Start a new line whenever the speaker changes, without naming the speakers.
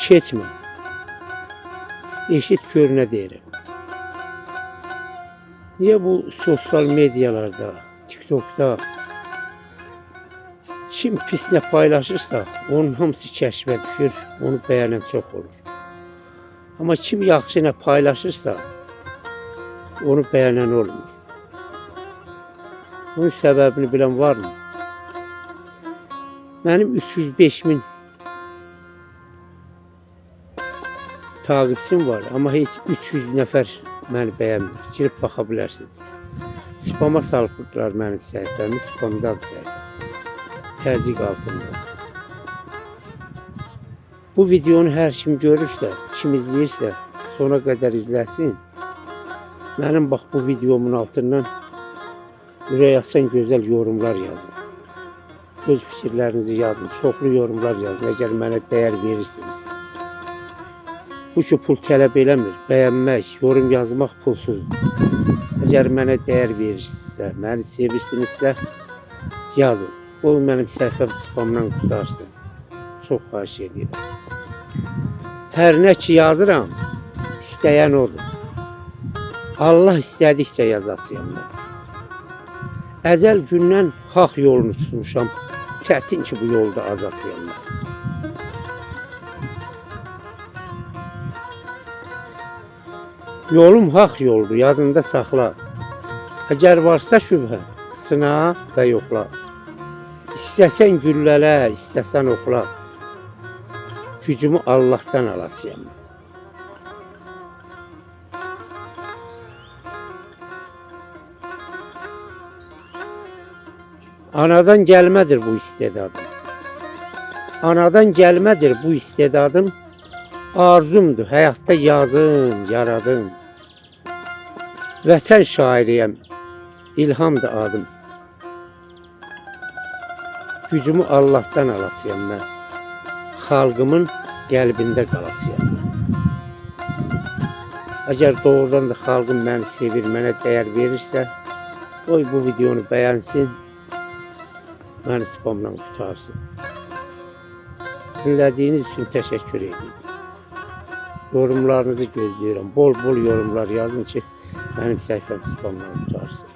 keçmə. Eşit gör nə deyirəm. Niyə bu sosial medialarda, TikTokda kim pis nə paylaşırsa, onun hamısı kəşfə düşür, onu bəyənən çox olur. Amma kim yaxşı nə paylaşırsa, onu bəyənən olmur. Bunun səbəbini bilən varmı? Mənim 305 min takipçim var, amma heç 300 nəfər məni bəyənmir. Girib baxa bilərsiniz. Spama salıblar mənim səhifəmi, spamdadır səhifə. Təzyiq altında. Bu videonu hər kim görürsə, kim izləyirsə, sona qədər izləsin. Mənim bax bu videomun altından ürək açan gözəl yorumlar yazın. Öz fikirlərinizi yazın, çoxlu yorumlar yazın, əgər mənə dəyər verirsiniz. Bu ki pul tələb eləmir, bəyənmək, yorum yazmaq pulsuzdur. Əgər mənə dəyər verirsinizsə, məni sevirsinizsə, yazın. Qoyun mənim səhifəm spamdan qurtarsın. Çox xahiş edirəm. Hər nə ki yazıram, istəyən odur. Allah istədikcə yazasıyam mən. Əzəl gündən haqq yolunu tutmuşam. Çətin ki bu yolda azasıyam mən. Yolum haqq yoldur, yadında saxla. Əgər varsa şübhə, sına və yoxla. İstəsən güllələ, istəsən oxla. Gücümü Allahdan alasıyam mən. Anadan gəlmədir bu istedadım. Anadan gəlmədir bu istedadım. Arzumdur, həyatda yazım, yaradım. Vətən şairiyəm, İlhamdır adım. Gücümü Allahdan alasıyam mən. Xalqımın qəlbində qalasıyam mən. Əgər doğrudan da xalqım məni sevir, mənə dəyər verirsə, qoy bu videonu bəyənsin, məni spamla qurtarsın. Dinlədiyiniz üçün təşəkkür edirəm. Yorumlarınızı gözləyirəm. Bol-bol yorumlar yazın ki, mənim səhifəm spamla qurtarsın.